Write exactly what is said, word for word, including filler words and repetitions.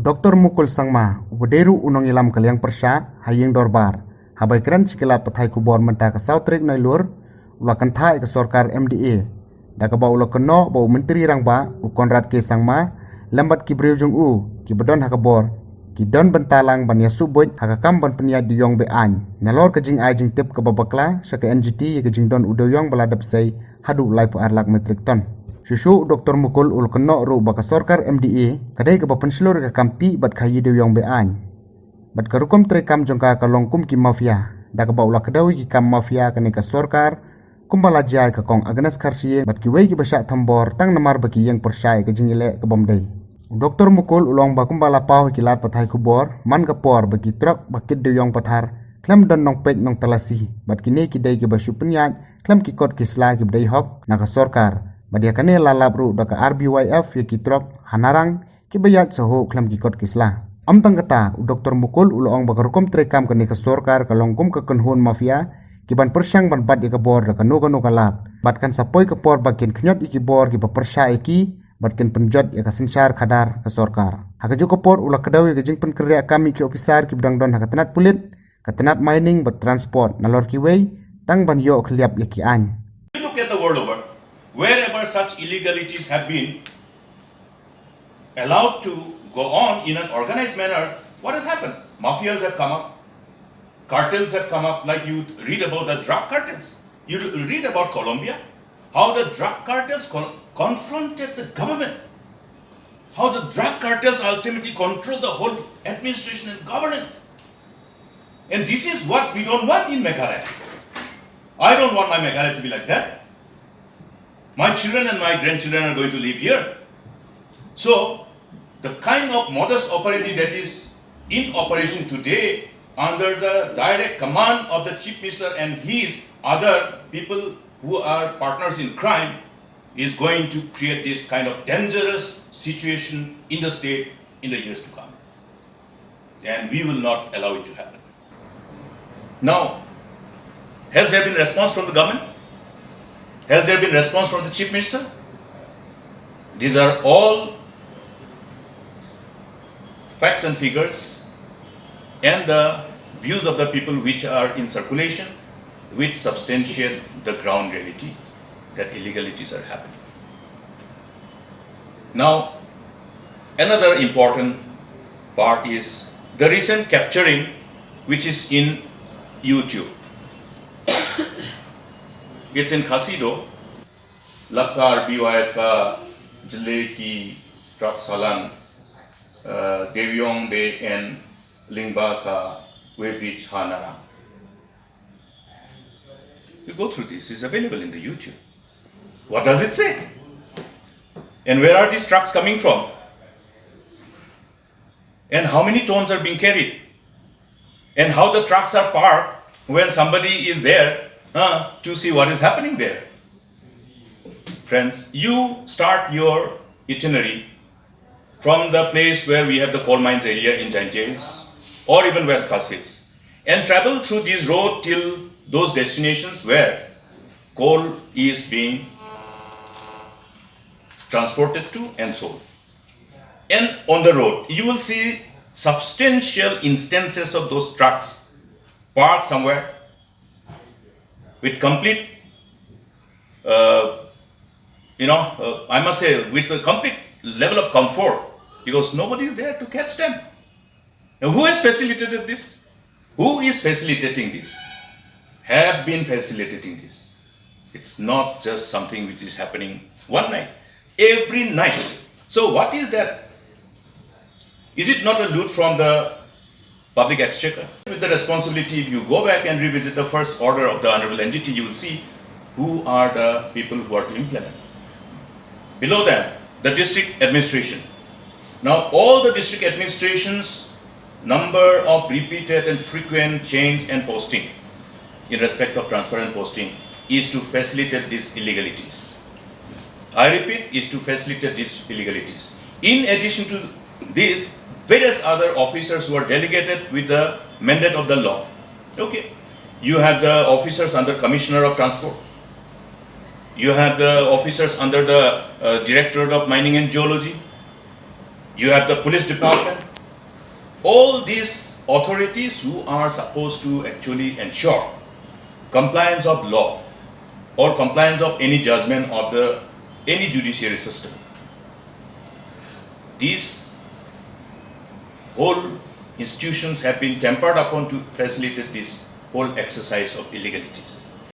Doktor Mukul Sangma, uba dei ruh u nongïalam ka liang pyrshah ha ïing dorbar, haba kren sha ki lad pathai khubor mynta ka saw tarik Nailur, u la kynthah ïa ka sorkar M D A da kaba u la kynnoh ba u Myntri Rangbah u Conrad K Sangma lem bad ki briew jong u kiba don ha ka bor ki don bynta lang ban ïasuk buit ha ka kam ban pynïaid dewïong be-aiñ nalor ka jingai jingtip kaba bakla sha ka N G T ïa ka jingdon u dewïong ba la dep sei haduh lai phew ar lak metrik ton. Shuh shuh u Doktor Mukul u la kynnoh ruh ba ka sorkar M D A ka dei kaba pynshlur ïa ka kam tih bad khaïi dewïong be-aiñ. Bad ka rukom treikam jong ka ka long kum ki mafia da kaba u la kdew ïa ki kam mafia kane ka sorkar, kumba la jia ïa ka Kong Agnes Kharshiing bad kiwei kiba shah thombor tang namar ba ki ïeng pyrshah ïa ka jingïaleh ka bym dei. U Doktor Mukul u la ong ba kumba la paw ha ki lad pathai khubor man ka por ba ki trok ba kit dewïong pathar khlem don nongpeit nongtalasi bad kine ki dei kiba shu pynïaid khlem ki kot ki sla kiba dei hok na ka sorkar. Bad ïa kane la lap ruh da ka R B Y F ïa ki trok ha Narang kiba ïaid sha Hok khlem ki kot ki sla. Ym tang kata, u Doktor Mukul u la ong ba ka rukom treikam kane ka sorkar ka long kum ka kynhun mafia kiban pyrshang ban bat ïa ka bor da kano kano ka lad. Bad kan sa poi ka por ba kin khñiot ïa ki bor kiba pyrshah ïa ki bad kin pynjot ïa ka synshar khadar ka sorkar. Ha kajuh ka por u la kdew ïa ka jingpynkhreh kam ïa ki ophisar kiba dang don ha ka tnat pulit, ka tnat mining bad transport nalor kiwei tang ban ïoh khylliap ïa ki aiñ. You look at the world over, wherever such illegalities have been allowed to go on in an organized manner, what has happened? Mafias have come up, cartels have come up, like you read about the drug cartels. You read about Colombia, how the drug cartels con- confronted the government, how the drug cartels ultimately control the whole administration and governance. And this is what we don't want in Meghalaya. I don't want my Meghalaya to be like that. My children and my grandchildren are going to live here. So, the kind of modus operandi that is in operation today under the direct command of the Chief Minister and his other people who are partners in crime is going to create this kind of dangerous situation in the state in the years to come. And we will not allow it to happen. Now, has there been response from the government? Has there been response from the Chief Minister? These are all facts and figures and the views of the people which are in circulation, which substantiate the ground reality that illegalities are happening. Now, another important part is the recent capturing, which is in YouTube. It's in Khasi though. Lap ka R B Y F ka jyllei ki truck salan, uh, dewïong be-aiñ lyngba ka weighbridge ha Narang. You go through this, it's available in the YouTube. What does it say? And where are these trucks coming from? And how many tons are being carried? And how the trucks are parked when somebody is there, uh, to see what is happening there? Friends, you start your itinerary from the place where we have the coal mines area in Jaintia Hills or even West Khasi Hills and travel through this road till those destinations where coal is being transported to and sold. And on the road, you will see substantial instances of those trucks parked somewhere with complete, uh, you know, uh, I must say, with a complete level of comfort because nobody is there to catch them. Now, who has facilitated this? Who is facilitating this? Have been facilitating this. It's not just something which is happening one night. Every night. So what is that? Is it not a loot from the public exchequer? With the responsibility, if you go back and revisit the first order of the Honorable N G T, you will see who are the people who are to implement. Below that, the district administration. Now, all the district administrations number of repeated and frequent change and posting in respect of transfer and posting is to facilitate these illegalities. I repeat, is to facilitate these illegalities. In addition to this, various other officers who are delegated with the mandate of the law. Okay, you have the officers under Commissioner of Transport. You have the officers under the, uh, Directorate of Mining and Geology. You have the police department. All these authorities who are supposed to actually ensure compliance of law or compliance of any judgment of the any judiciary system, these whole institutions have been tampered upon to facilitate this whole exercise of illegalities.